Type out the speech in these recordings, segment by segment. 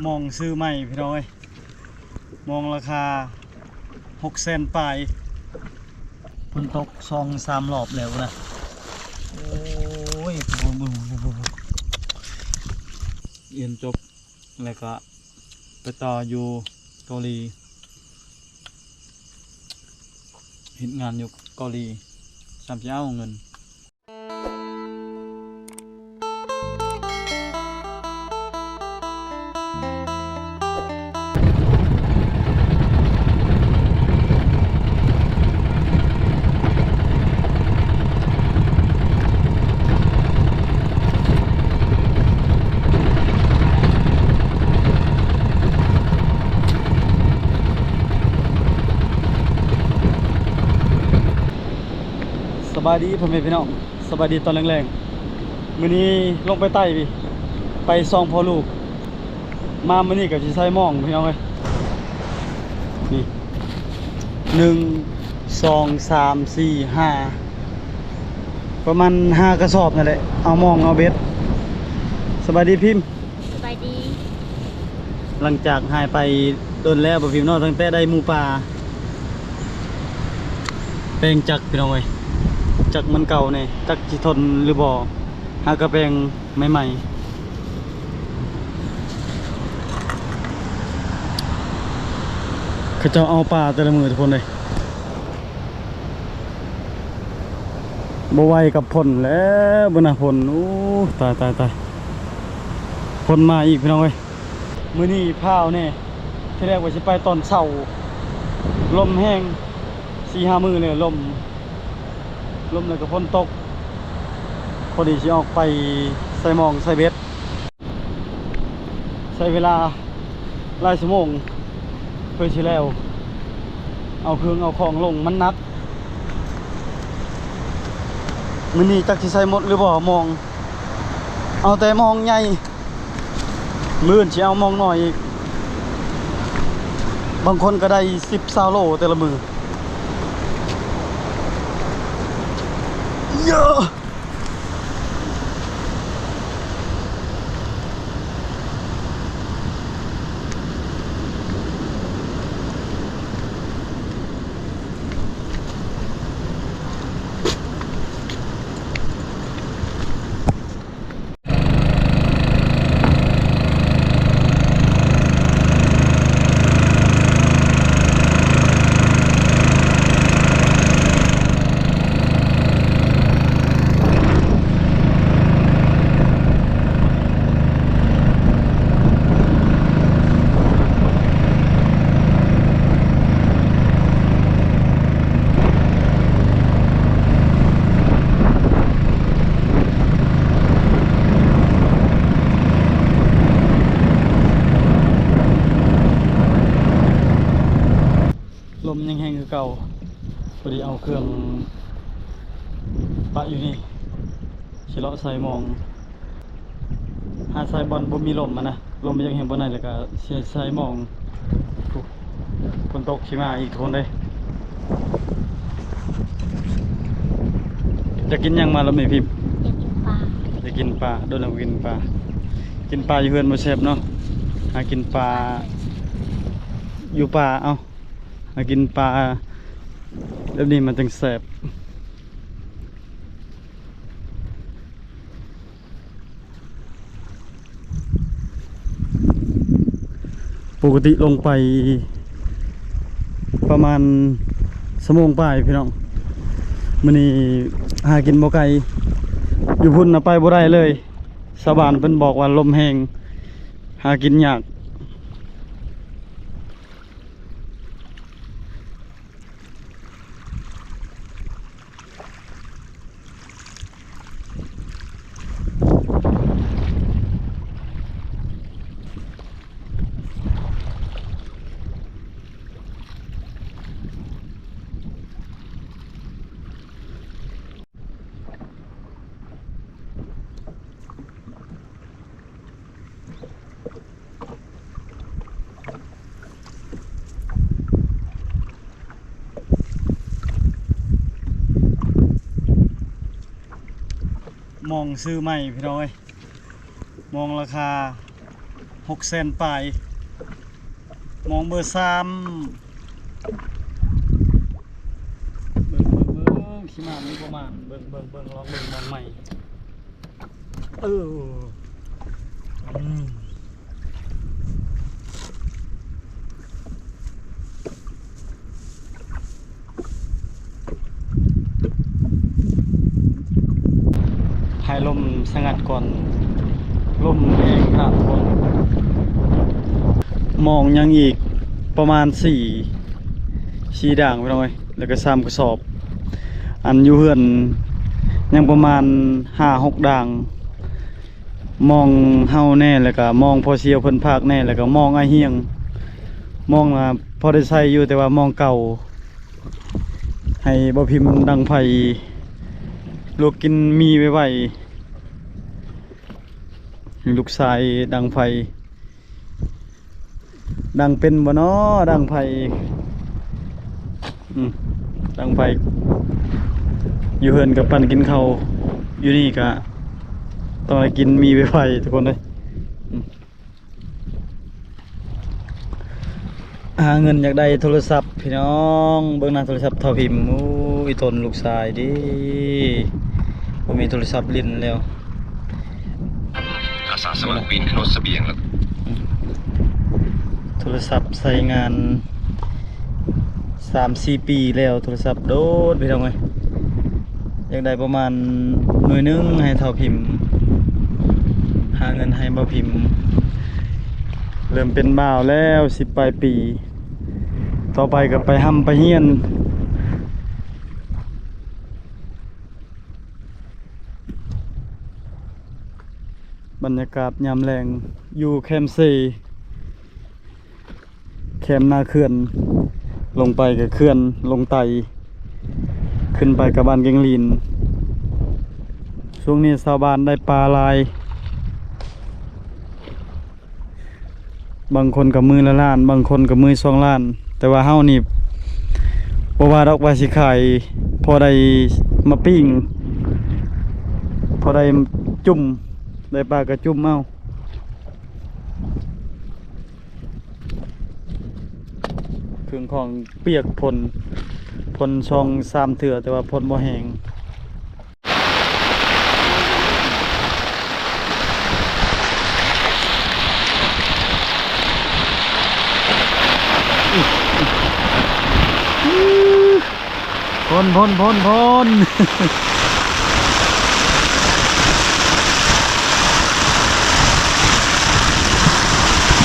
ມອງຊື້ໃໝ່ພີ່ນ້ອງເອີຍ ມອງລາຄາຫົກແສນປາຍ. ຝົນຕົກສອງສາມລອບແລ້ວນະ. ໂອ້ຍ ຮຽນຈົບແລ້ວກະໄປຕໍ່ຢູ່ເກົາຫຼີ ເຮັດງານຢູ່ເກົາຫຼີ ສ່ຳຊິເອົາເງິນ. ສະບາຍດີພໍ່ແມ່ພີ່ນ້ອງ ສະບາຍດີຕອນແລງໆ. ມື້ນີ້ລົງໄປໄຕ່ພີ້ ໄປສອງພໍ່ລູກ ມາມື້ນີ້ກໍຊິໃສ່ມອງພີ່ນ້ອງເອີຍ. ນີ້ ໜຶ່ງ ສອງ ສາມ ສີ່ ຫ້າ ປະມານຫ້າກະສອບນັ້ນແຫຼະ ເອົາມອງເອົາເບັດ. ສະບາຍດີພິມ. ສະບາຍດີ. ຫຼັງຈາກຫາຍໄປດົນແລ້ວບໍ່ພິມເນາະ ຕັ້ງແຕ່ໄດ້ໝູປ່າ. ແປງຈັກພີ່ນ້ອງເອີຍ ຈັກມັນເກົ່າແດ່ ຈັກຊິທົນຫຼືບໍ່ ຫາກະແປງໃໝ່ໆ. ເຂົາເຈົ້າເອົາປາແຕ່ລະມື້ທຸກຄົນເອີຍ. ບໍ່ໄຫວກັບຝົນແລ້ວ ເບິ່ງນະຝົນ. ໂອ້ ຕາຍ ຕາຍ ຕາຍ ຝົນມາອີກພີ່ນ້ອງເອີຍ. ມື້ນີ້ພ້າວແດ່ ທີແລກວ່າຊິໄປຕອນເຊົ້າ ລົມແຮງ ສີ່ຫ້າມື້ແລ້ວ ລົມ ລົມແລ້ວກໍຝົນຕົກ. ພໍດີຊິອອກໄປໃສ່ມອງໃສ່ເບັດ ໃຊ້ເວລາຫຼາຍຊົ່ວໂມງເພື່ອຊິແລ້ວ ເອົາເຄື່ອງເອົາຂອງລົງ ມັນໜັກ. ມື້ນີ້ຈັກຊິໃສ່ໝົດຫຼືບໍ່ມອງ ເອົາແຕ່ມອງໃຫຍ່ ມື້ອື່ນຊິເອົາມອງນ້ອຍອີກ. ບາງຄົນກໍໄດ້ສິບ ຊາວໂລແຕ່ລະມື້. ເຢີ້! ລົມຍັງແຮງຄືເກົ່າ. ພໍດີເອົາເຄື່ອງປະຢູ່ນີ້ ຊິເລາະໃສ່ມອງ ຫາໃສ່ບ່ອນບໍ່ມີລົມຫັ້ນນະ. ລົມມັນຍັງແຮງປານໃດ ແລ້ວກໍຊິໃສ່ມອງ. ໂອ້ ຝົນຕົກຊິມາອີກທຸກຄົນເດ້. ຢາກກິນຫຍັງມາລະແມ່ພິມ? ຢາກກິນປາ. ຢາກກິນປາ. ໂດນແລ້ວກິນປາ. ກິນປາຢູ່ເຮືອນບໍ່ແຊບເນາະ. ຫາກິນປາຢູ່ປ່າ ເອົ້າ ຫາກິນປາແບບນີ້ມັນຈັ່ງແຊບ. ປົກກະຕິລົງໄປປະມານຊົ່ວໂມງປາຍພີ່ນ້ອງ. ມື້ນີ້ຫາກິນບໍ່ໄກ ຢູ່ພຸ້ນນະໄປບໍ່ໄດ້ເລີຍ. ຊາວບ້ານເພິ່ນບອກວ່າລົມແຮງ ຫາກິນຍາກ. ມອງຊື້ໃໝ່ພີ່ນ້ອງເອີຍ ມອງລາຄາ ຫົກແສນປາຍ ມອງເບີສາມ ເບິ່ງ ເບິ່ງ ເບິ່ງ ຂີ້ໝາກມີບໍ່ໝາກ ເບິ່ງ ເບິ່ງ ເບິ່ງ ລອງເບິ່ງມອງໃໝ່ ເອີ ອືມ. ໃຫ້ລົມສະຫງັດກ່ອນ ລົມແຮງຂະໜາດທຸກຄົນ ມອງຍັງອີກປະມານສີ່ ສີ່ດ່າງພີ່ນ້ອງເອີຍ ແລ້ວກໍສາມກະສອບ ອັນຢູ່ເຮືອນຍັງປະມານຫ້າຫົກດ່າງ ມອງເຮົາແດ່ ແລ້ວກະມອງພໍ່ຊຽວເພິ່ນພາກແດ່ ແລ້ວກະມອງອ້າຍຮຽງ ມອງ ອາ ພໍໄດ້ໃຊ້ຢູ່ ແຕ່ວ່າມອງເກົ່າ ໃຫ້ບ່າວພິມດັງໄຟ ລວກກິນໝີ່ໄວໆ ໃຫ້ລູກຊາຍດັງໄຟ. ດັງເປັນບໍ່ນໍ ດັງໄຟ ອືມ ດັງໄຟ ຢູ່ເຮືອນກໍປັ່ນກິນເຂົ້າ ຢູ່ນີ້ກໍຕ້ອງໄດ້ກິນໝີ່ໄວໆ ທຸກຄົນເອີຍ ອືມ. ຫາເງິນຢາກໄດ້ໂທລະສັບພີ່ນ້ອງ ເບິ່ງໜ້າໂທລະສັບທ້າວພິມ ໂອ້ຍ ອີ່ຕົນລູກຊາຍເດ້ ບໍ່ມີໂທລະສັບຫຼິ້ນແລ້ວ. ອາສາສະໝັກປີນຂຶ້ນລົດສະບຽງແລ້ວ ໂທລະສັບໃຊ້ງານສາມສີ່ປີແລ້ວ ໂທລະສັບໂດນ ພີ່ນ້ອງເອີຍ ຢາກໄດ້ປະມານໜ່ວຍໜຶ່ງໃຫ້ທ້າວພິມ ຫາເງິນໃຫ້ບ່າວພິມ ເລີ່ມເປັນບ່າວແລ້ວສິບປາຍປີ ຕໍ່ໄປກໍໄປຮ່ຳໄປຮຽນ. ບັນຍາກາດຍາມແລງຢູ່ແຄມເຊ ແຄມໜ້າເຂື່ອນ ລົງໄປກໍເຂື່ອນ ລົງໄຕ ຂຶ້ນໄປກໍບ້ານແກ້ງລີນ. ຊ່ວງນີ້ຊາວບ້ານໄດ້ປາຫຼາຍ. ບາງຄົນກໍມື້ລະລ້ານ ບາງຄົນກໍມື້ສອງລ້ານ ແຕ່ວ່າເຮົານີ້ບໍ່ວ່າດອກວ່າຊິຂາຍ ພໍໄດ້ມາປີ້ງ ພໍໄດ້ຈຸ່ມ ໄດ້ປາກໍຈຸ່ມເອົາ ເຄື່ອງຂອງປຽກຝົນ ຝົນສອງສາມເທື່ອ ແຕ່ວ່າຝົນບໍ່ແຮງ. ພົ້ນ ພົ້ນ ພົ້ນ ພົ້ນ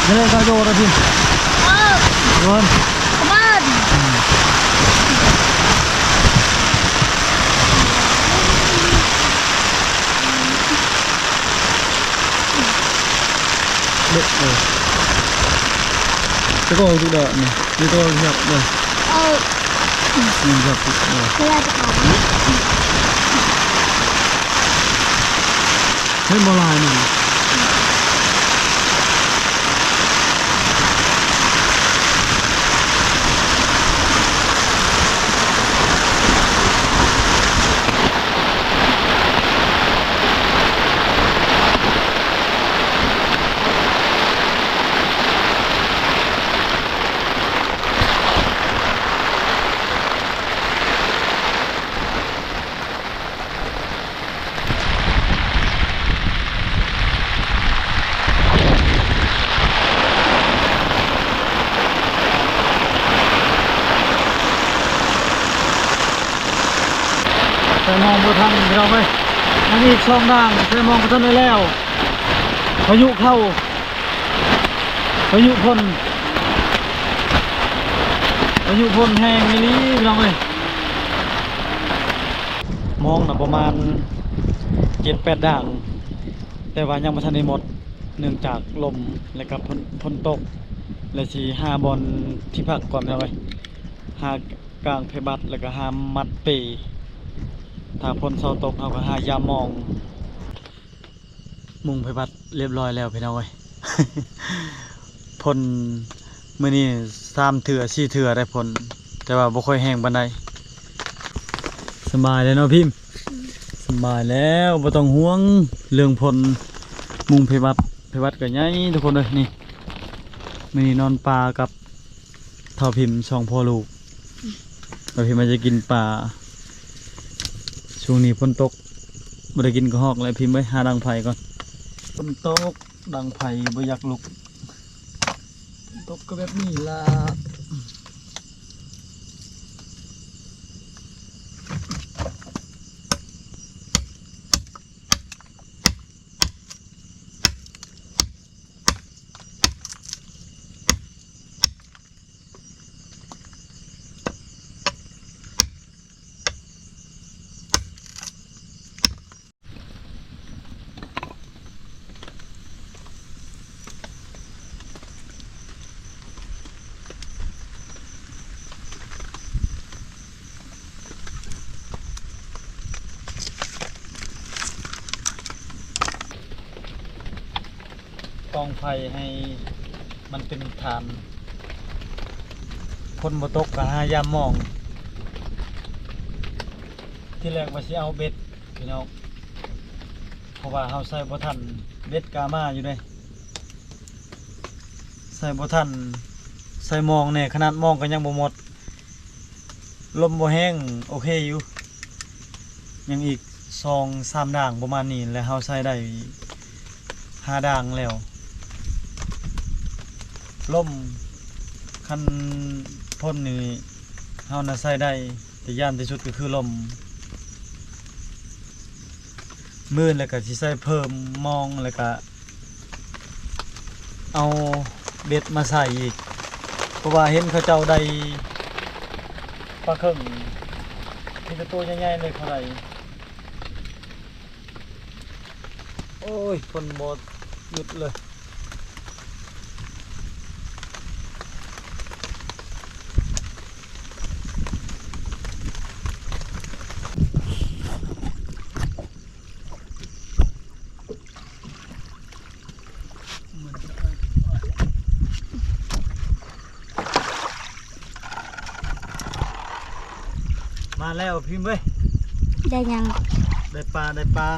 ເດີນໄປໂດດນະພີ້ ເອີ ເດີນ ເດັກເລີຍ ຕະກອນຈຸດອກນີ້ ມີຕົວຫຍັບເລີຍ ເອີ ມັນຫຍັບເລີຍ ເວລາຈະອອກນີ້ ເຫັນບໍ່ລາຍມັນ. ແຕ່ມອງບໍ່ທັນພີ່ນ້ອງເອີຍ ຍັງອີກສອງດ່າງ ແຕ່ມອງບໍ່ທັນໄດ້ແລ້ວ ພາຍຸເຂົ້າ ພາຍຸຝົນ ພາຍຸຝົນແຮງອີ່ຫຼີພີ່ນ້ອງເອີຍ ມອງນະປະມານເຈັດແປດດ່າງ ແຕ່ວ່າຍັງບໍ່ທັນໄດ້ໝົດ ເນື່ອງຈາກລົມ ແລະກະຝົນ ຝົນຕົກ ແລະຊິຫາບ່ອນທີ່ພັກກ່ອນພີ່ນ້ອງເອີຍ ຫາກາງໄພບັດ ແລະກະຫາມັດເປ ຖ້າຝົນເຊົາຕົກເຮົາກະຫາຢາມມອງ. ມຸງໄພບັດລຽບຮ້ອຍແລ້ວພີ່ນ້ອງເອີຍ ຝົນມື້ນີ້ສາມເທື່ອສີ່ເທື່ອໄດ້ຝົນ ແຕ່ວ່າບໍ່ຄ່ອຍແຮງປານໃດ ສະບາຍແລ້ວເນາະພິມ ສະບາຍແລ້ວ ບໍ່ຕ້ອງຫ່ວງເລື່ອງຝົນ ມຸງໄພບັດໄພ ວັດກໍໃຫຍ່ທຸກຄົນເອີຍ. ນີ້ ມື້ນີ້ນອນປ່າກັບທ້າວພິມສອງພໍ່ລູກ. ທ້າວພິມອາດຈະກິນປາ. ຊ່ວງນີ້ຝົນຕົກ ບໍ່ໄດ້ກິນກະຮອກແລ້ວພິມເອີຍ. ຫາດັງໄຟກ່ອນ. ຝົນຕົກ ດັງໄຟບໍ່ຢາກລຸກ. ຕົກກໍແບບນີ້ລະ. ກອງໄຟໃຫ້ມັນເປັນຖານ. ຝົນບໍ່ຕົກກໍຫາຢາມມອງ. ທີແລກວ່າຊິເອົາເບັດ ພີ່ນ້ອງ ເພາະວ່າເຮົາໃສ່ບໍ່ທັນ, ເບັດກະມາຢູ່ເດ້. ໃສ່ບໍ່ທັນ ໃສ່ມອງແດ່, ຂະໜາດມອງກໍຍັງບໍ່ໝົດ. ລົມບໍ່ແຮງ ໂອເຄຢູ່. ຍັງອີກສອງສາມດ່າງປະມານນີ້ ແລະເຮົາໃສ່ໄດ້ຫ້າດ່າງແລ້ວ. ລົມ ຄັນພົ້ນນີ້ເຮົານະໃສ່ໄດ້ ແຕ່ຢ້ານທີ່ສຸດກໍຄືລົມ. ມື້ແລ້ວກໍຊິໃສ່ເພີ່ມມອງ ແລ້ວກໍ ເອົາເບັດມາໃສ່ອີກ ເພາະວ່າເຫັນເຂົາເຈົ້າໄດ້ປາເຄິ່ງ ມີແຕ່ໂຕໃຫຍ່ໆເລີຍເຂົາໄດ້. ໂອ້ຍ ຝົນບໍ່ຢຸດເລີຍ. ມາແລ້ວພິມເວີຍ. ໄດ້ຫຍັງ? ໄດ້ປາ ໄດ້ປາ.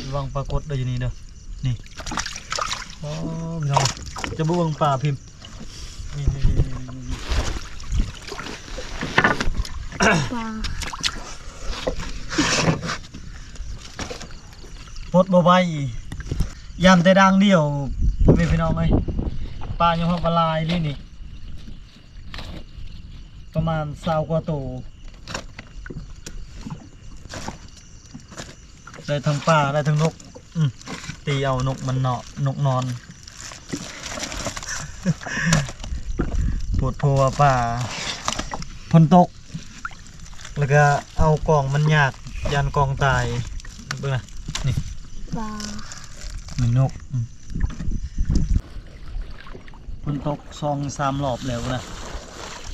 ລະວັງປາກົດເດີ້ ຢູ່ນີ້ເດີ້. ນີ້ ໂອ້ ພີ່ນ້ອງ ຈະບໍ່ເບິ່ງປາພິມ. ນີ້ ນີ້ ນີ້ ນີ້ ນີ້ ປາ ປົດບໍ່ໄຫວ ຢ້ານແຕ່ດ່າງດຽວ ພໍ່ແມ່ພີ່ນ້ອງເອີຍ. ປາຍອມຮັບວ່າຫຼາຍນີ້ ປະມານຊາວກວ່າໂຕ. ໄດ້ທັງປາ ໄດ້ທັງນົກ. ອືມ ຕີເອົານົກມັນເນາະ ນົກນອນ. ໂພດໂພວ່າປາ ຝົນຕົກ ແລ້ວກະເອົາກອງມັນຍາກ ຢ້ານກອງຕາຍ. ເບິ່ງນະ ນີ້ ປາ ນີ້ນົກ. ອືມ ຝົນຕົກສອງສາມຮອບແລ້ວນະ.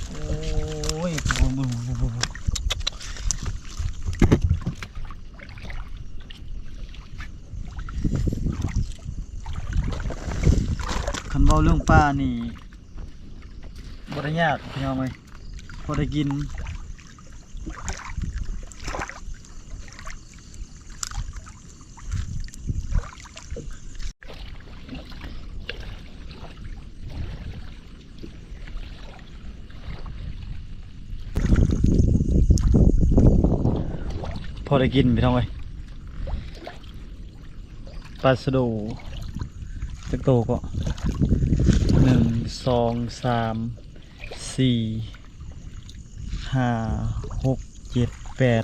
ໂອ້ຍ ຄັນເວົ້າເລື່ອງປານີ້ ບໍ່ໄດ້ຍາກພີ່ນ້ອງເອີຍ ພໍໄດ້ກິນ. ພໍໄດ້ກິນພີ່ນ້ອງເອີຍ. ປາສະໂດ ຈັກໂຕເກາະ ໜຶ່ງ ສອງ ສາມ ສີ່ ຫ້າ ຫົກ ເຈັດ ແປດ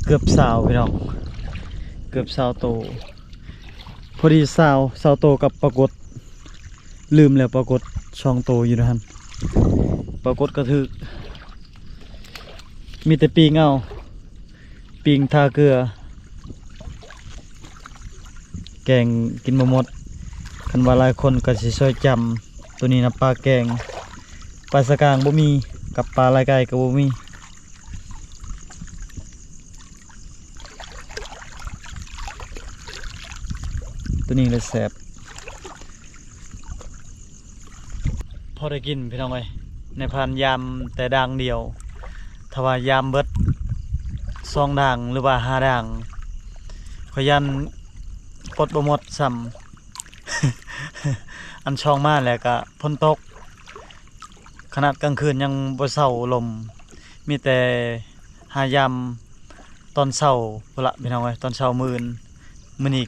ເກືອບຊາວພີ່ນ້ອງ ເກືອບຊາວໂຕ. ພໍດີຊາວ ຊາວໂຕກັບປາກົດ. ລືມແລ້ວປາກົດສອງໂຕຢູ່ຫັ້ນ. ປາກົດກະຖືກ ມີແຕ່ປີ້ງເອົາ ປີ້ງທາເກືອ ແກງກິນບໍ່ໝົດ. ຄັນວ່າຫຼາຍຄົນກະຊິຊ່ອຍຈຳ. ໂຕນີ້ນະປາແກງ ປາສະກາງບໍ່ມີ ກັບປາລາຍໄກ່ກະບໍ່ມີ. ໂຕນີ້ແຫຼະແຊບ ພໍໄດ້ກິນພີ່ນ້ອງເອີຍ. ນາຍພານຢາມແຕ່ດ່າງດຽວ ຖ້າວ່າຢາມເບິດສອງດ່າງ ຫຼືວ່າຫ້າດ່າງ ເ ພະຢັນປົດບໍ່ໝົດຊ້ຳ ອັນຊ່ອງມາແລ້ວກະຝົນຕົກ ຂະໜາດກາງຄືນຍັງບໍ່ເຊົາລົມ ມີແຕ່ຫາຍາມຕອນເຊົ້າພຸ້ນລະພີ່ນ້ອງເອີຍ ຕອນເຊົ້າມື້ອື່ນ. ມື້ນີ້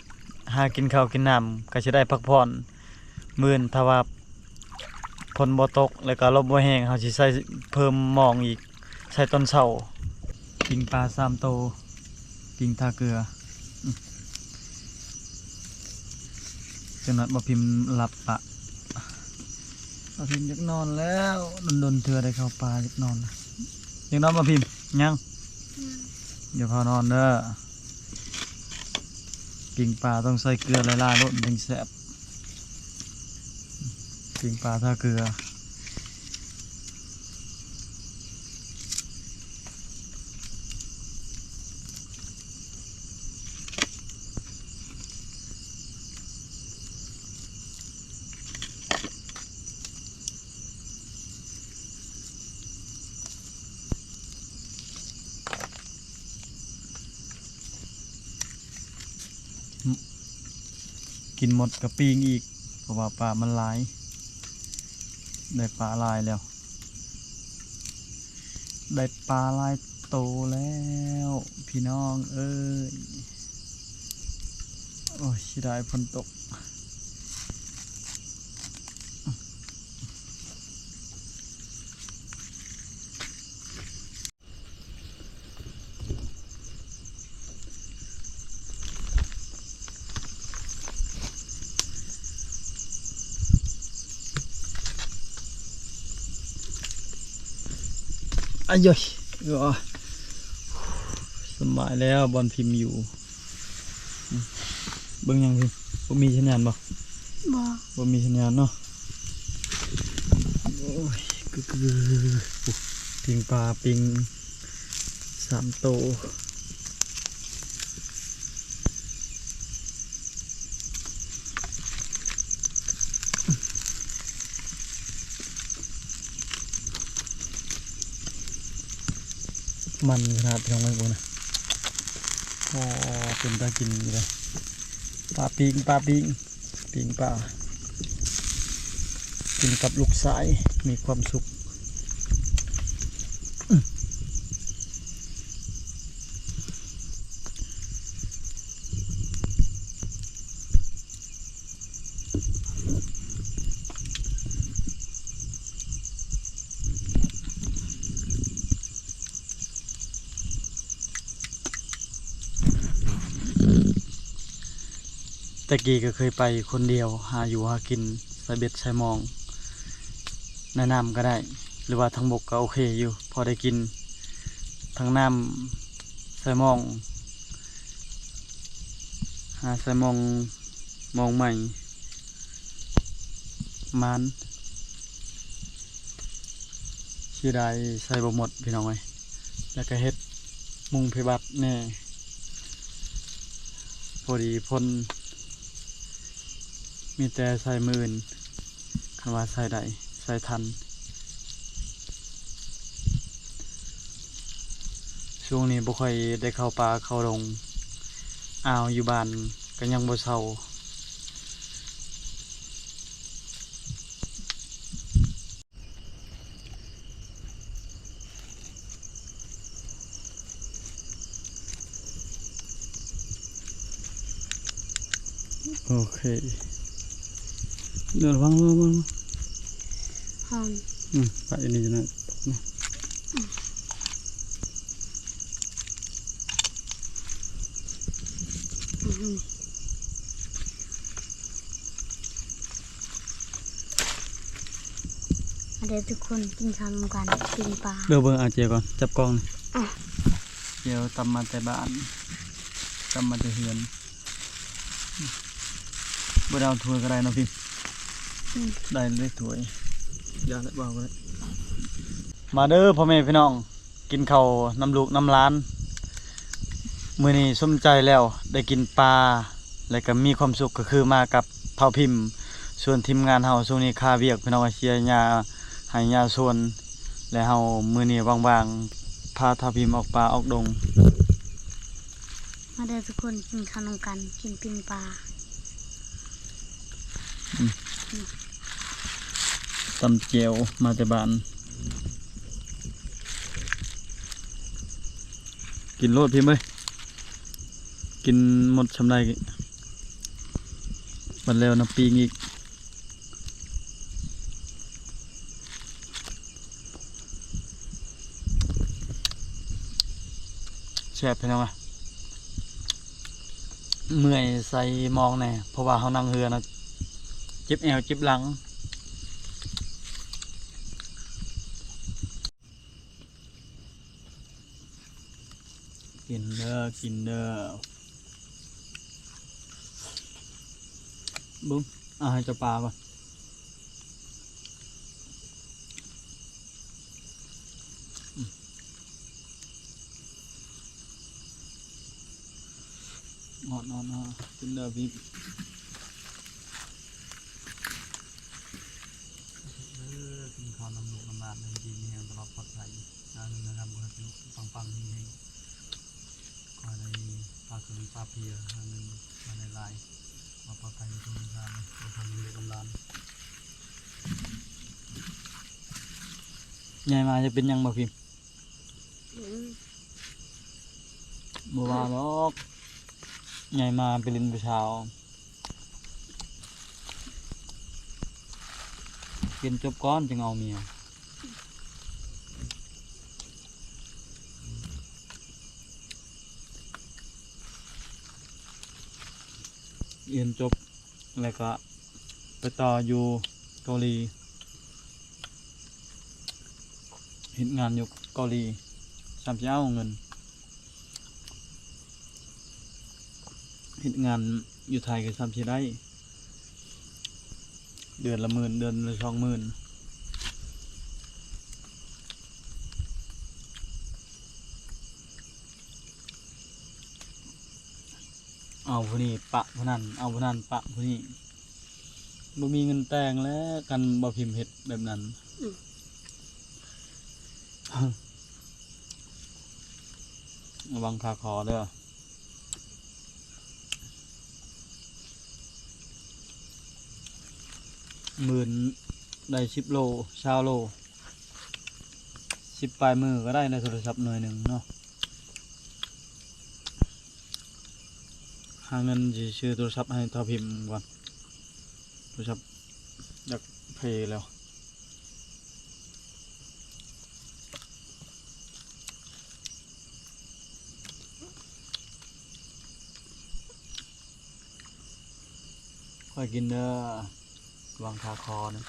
ຫາກິນເຂົ້າກິນນ້ຳ ກະຊິໄດ້ພັກຜ່ອນ ມື້ອື່ນຖ້າວ່າຝົນບໍ່ຕົກ ແລ້ວກະລົມບໍ່ແຮງ ເຮົາຊິໃສ່ເພີ່ມມອງອີກ ໃສ່ຕອນເຊົ້າ. ປີ້ງປາສາມໂຕ ປີ້ງທາເກືອ ອື ຈັກໜ້ອຍບໍ່ພິມຫຼັບປະ ບໍ່ພິມຢາກນອນແລ້ວ ດົນໆເທື່ອໄດ້ເຂົ້າປ່າ ຢາກນອນ ຢາກນອນບໍ່ພິມ? ຍັງ ອື ຢ່າພານອນເດີ. ປີ້ງປາຕ້ອງໃສ່ເກືອຫຼາຍໆໂລດ ມັນຈຶ່ງແຊບ. ປີ້ງປາທາເກືອ ກິນໝົດກະປີ້ງອີກ ເພາະວ່າປາມັນຫຼາຍ ໄດ້ປາຫຼາຍແລ້ວ ໄດ້ປາຫຼາຍໂຕແລ້ວ ພີ່ນ້ອງເອີຍ. ໂອ້ຍ ເສຍດາຍຝົນຕົກ. ອາຍົຍ ສະບາຍແລ້ວບ່ອນພິມຢູ່. ເບິ່ງຫຍັງພີ້ ບໍ່ມີສັນຍານບໍ່? ບໍ່ ບໍ່ມີສັນຍານເນາະ. ໂອ້ຍ ກຶໆ ປີ້ງປາ ປີ້ງສາມໂຕ. ມັນຂະໜາດ ພີ່ນ້ອງເອີຍ ເບິ່ງນະ. ໂອ້ ເປັນຕາກິນຢູ່ເດ້ ປາປີ້ງ ປາປີ້ງ ປີ້ງປາ ກິນກັບລູກຊາຍ ມີຄວາມສຸກ. ແຕ່ກີ້ກໍເຄີຍໄປຄົນດຽວ ຫາຢູ່ຫາກິນ ໃສ່ເບັດໃສ່ມອງ ໃນນ້ຳກໍໄດ້ ຫຼືວ່າທາງບົກກໍໂອເຄຢູ່ ພໍໄດ້ກິນ ທັງນ້ຳໃສ່ມອງ ຫາໃສ່ມອງ ມອງໃໝ່ ໝານ. ເສຍດາຍໃສ່ບໍ່ໝົດ ພີ່ນ້ອງເອີຍ. ແລ້ວກະເຮັດມຸງເພບັດແດ່ ພໍດີຝົນ ມີແຕ່ໃສ່ມື້ອື່ນ ຄັນວ່າໃສ່ໄດ້ ໃສ່ທັນ. ຊ່ວງນີ້ບໍ່ຄ່ອຍໄດ້ເຂົ້າປ່າເຂົ້າດົງ ອ່າວຢູ່ບ້ານກໍຍັງບໍ່ເຊົາ. ໂອເຄ ເດີ ລະວັງ ລະວັງ ລະວັງ ຮ້ອນ ອືມ ປະຢູ່ນີ້ຈັກໜ້ອຍ ອືມ. ມາເດີທຸກຄົນ ກິນເຂົ້ານຳກັນ ປີ້ງປາ. ເດີ ເບິ່ງອາເຈຍກ່ອນ ຈັບກ້ອງນີ້ ອ່ະ ດຽວຕຳມາແຕ່ບ້ານ ຕຳມາແຕ່ເຮືອນ. ບໍ່ໄດ້ເອົາຖ້ວຍກໍໄດ້ເນາະພິມ. ອືມ ໄດ້ເລີຍຖ້ວຍ ຢ່າແຫຼະ ບໍ່ເອົາກໍໄດ້. ມາເດີພໍ່ແມ່ພີ່ນ້ອງ ກິນເຂົ້ານຳລູກນຳຫຼານ. ມື້ນີ້ສົມໃຈແລ້ວ ໄດ້ກິນປາ ແລະກະມີຄວາມສຸກ ກໍຄືມາກັບທ້າວພິມ. ສ່ວນທີມງານເຮົາຊ່ວງນີ້ຄາວຽກ ພີ່ນ້ອງ ເສຍຫຍ້າໄຮ່ຫຍ້າສວນ ແລະເຮົາມື້ນີ້ວ່າງໆ ພາທ້າວພິມອອກປ່າອອກດົງ. ມາເດີທຸກຄົນ ກິນເຂົ້ານຳກັນ ກິນປີ້ງປາ. ອືມ ຕຳແຈ່ວມາແຕ່ບ້ານ. ກິນໂລດພິມເອີຍ ກິນໝົດຊ່ຳໃດ ບັດແລ້ວນຳປີ້ງອີກ. ແຊບພີ່ນ້ອງເອີຍ. ເມື່ອຍໃສ່ໝອງແດ່ ເພາະວ່າເຮົານັ່ງເຮືອນະ ເຈັບແອວເຈັບຫຼັງ. ກິນເດີ ກິນເດີ. ເບິ່ງ ເອົາໃຫ້ເຈົ້າປາກ່ອນ. ອອດໆໆ ກິນເດີພີ່. ເອີ ກິນເຂົ້ານຳລູກນຳຫຼານ ໃຫ້ຢູ່ດີມີແຮງຕະຫຼອດປອດໄພ ຫາເງິນຫາຄຳ ຂໍໃຫ້ປັງໆ ເຮງໆ ຂໍໃຫ້ໄດ້ປາເກີນປາເພຍ ຫາເງິນມາຫຼາຍໆ ມາປອດໄພໃນທຸກເລື່ອງ ໃຫ້ທັນລູກນຳຫຼານ. ໃຫຍ່ມາຈະເປັນຫຍັງບໍ່ພິມ? ອືມ ບໍ່ວ່າດອກ ໃຫຍ່ມາໄປຫຼິ້ນຜູ້ສາວ ຮຽນຈົບກ່ອນຈຶ່ງເອົາເມຍ. ຮຽນຈົບ ແລ້ວກະໄປຕໍ່ຢູ່ເກົາຫຼີ ເຮັດງານຢູ່ເກົາຫຼີ ສ່ຳຊິເອົາເງິນ ເຮັດງານຢູ່ໄທກໍສ່ຳຊິໄດ້ ເດືອນລະໝື່ນ ເດືອນລະສອງໝື່ນ. ເອົາຜູ້ນີ້ປະຜູ້ນັ້ນ ເອົາຜູ້ນັ້ນປະຜູ້ນີ້ ບໍ່ມີເງິນແຕ່ງແລ້ວ ຄັນບໍ່ພິມເຮັດແບບນັ້ນ. ອືມ ລະວັງຄາຄໍເດີ. ໝື່ນໄດ້ສິບໂລ ຊາວໂລ ສິບປາຍມື້ກໍໄດ້ໃນໂທລະສັບໜ່ວຍໜຶ່ງເນາະ. ຫາເງິນຊິຊື້ໂທລະສັບໃຫ້ທ້າວພິມກ່ອນ ໂທລະສັບຢາກເພແລ້ວ. ຄ່ອຍກິນເດີ ລະວັງຄາຄໍນະ.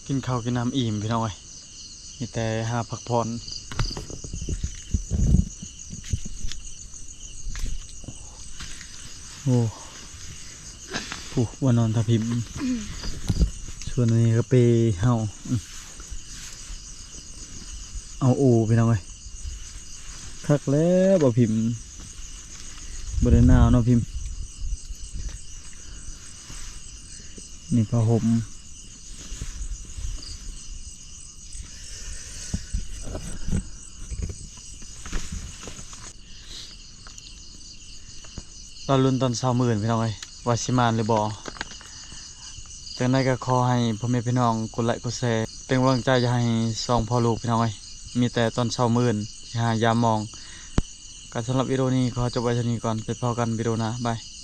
ກິນເຂົ້າກິນນ້ຳອີ່ມພີ່ນ້ອງເອີຍ ມີແຕ່ຫາພັກຜ່ອນ. ໂອ້ ຜູ້ວ່ານອນທາພິມ ສ່ວນນີ້ກໍເປເຮົາ ເອົາໂອພີ່ນ້ອງເອີຍ. ຄັກແລ້ວບໍ່ພິມ ບໍ່ໄດ້ໜາວເນາະພິມ. ນີ້ຜ້າຫົ່ມ ລໍລຸ້ນຕອນເຊົ້າມື້ອື່ນພີ່ນ້ອງເອີຍ ວ່າຊິມານຫຼືບໍ່. ຈັ່ງໃດກໍຂໍໃຫ້ພໍ່ແມ່ພີ່ນ້ອງກົດໄລກົດແຊ ເປັນກຳລັງໃຈໃຫ້ສອງພໍ່ລູກພີ່ນ້ອງເອີຍ. ມີແຕ່ຕອນເຊົ້າມື້ອື່ນຊິຫາຢາມມອງ. ກໍສຳລັບວິດີໂອນີ້ຂໍຈົບໄວ້ເທົ່ານີ້ກ່ອນ ໄປພໍ້ກັນວິດີໂອໜ້າ ບາຍ.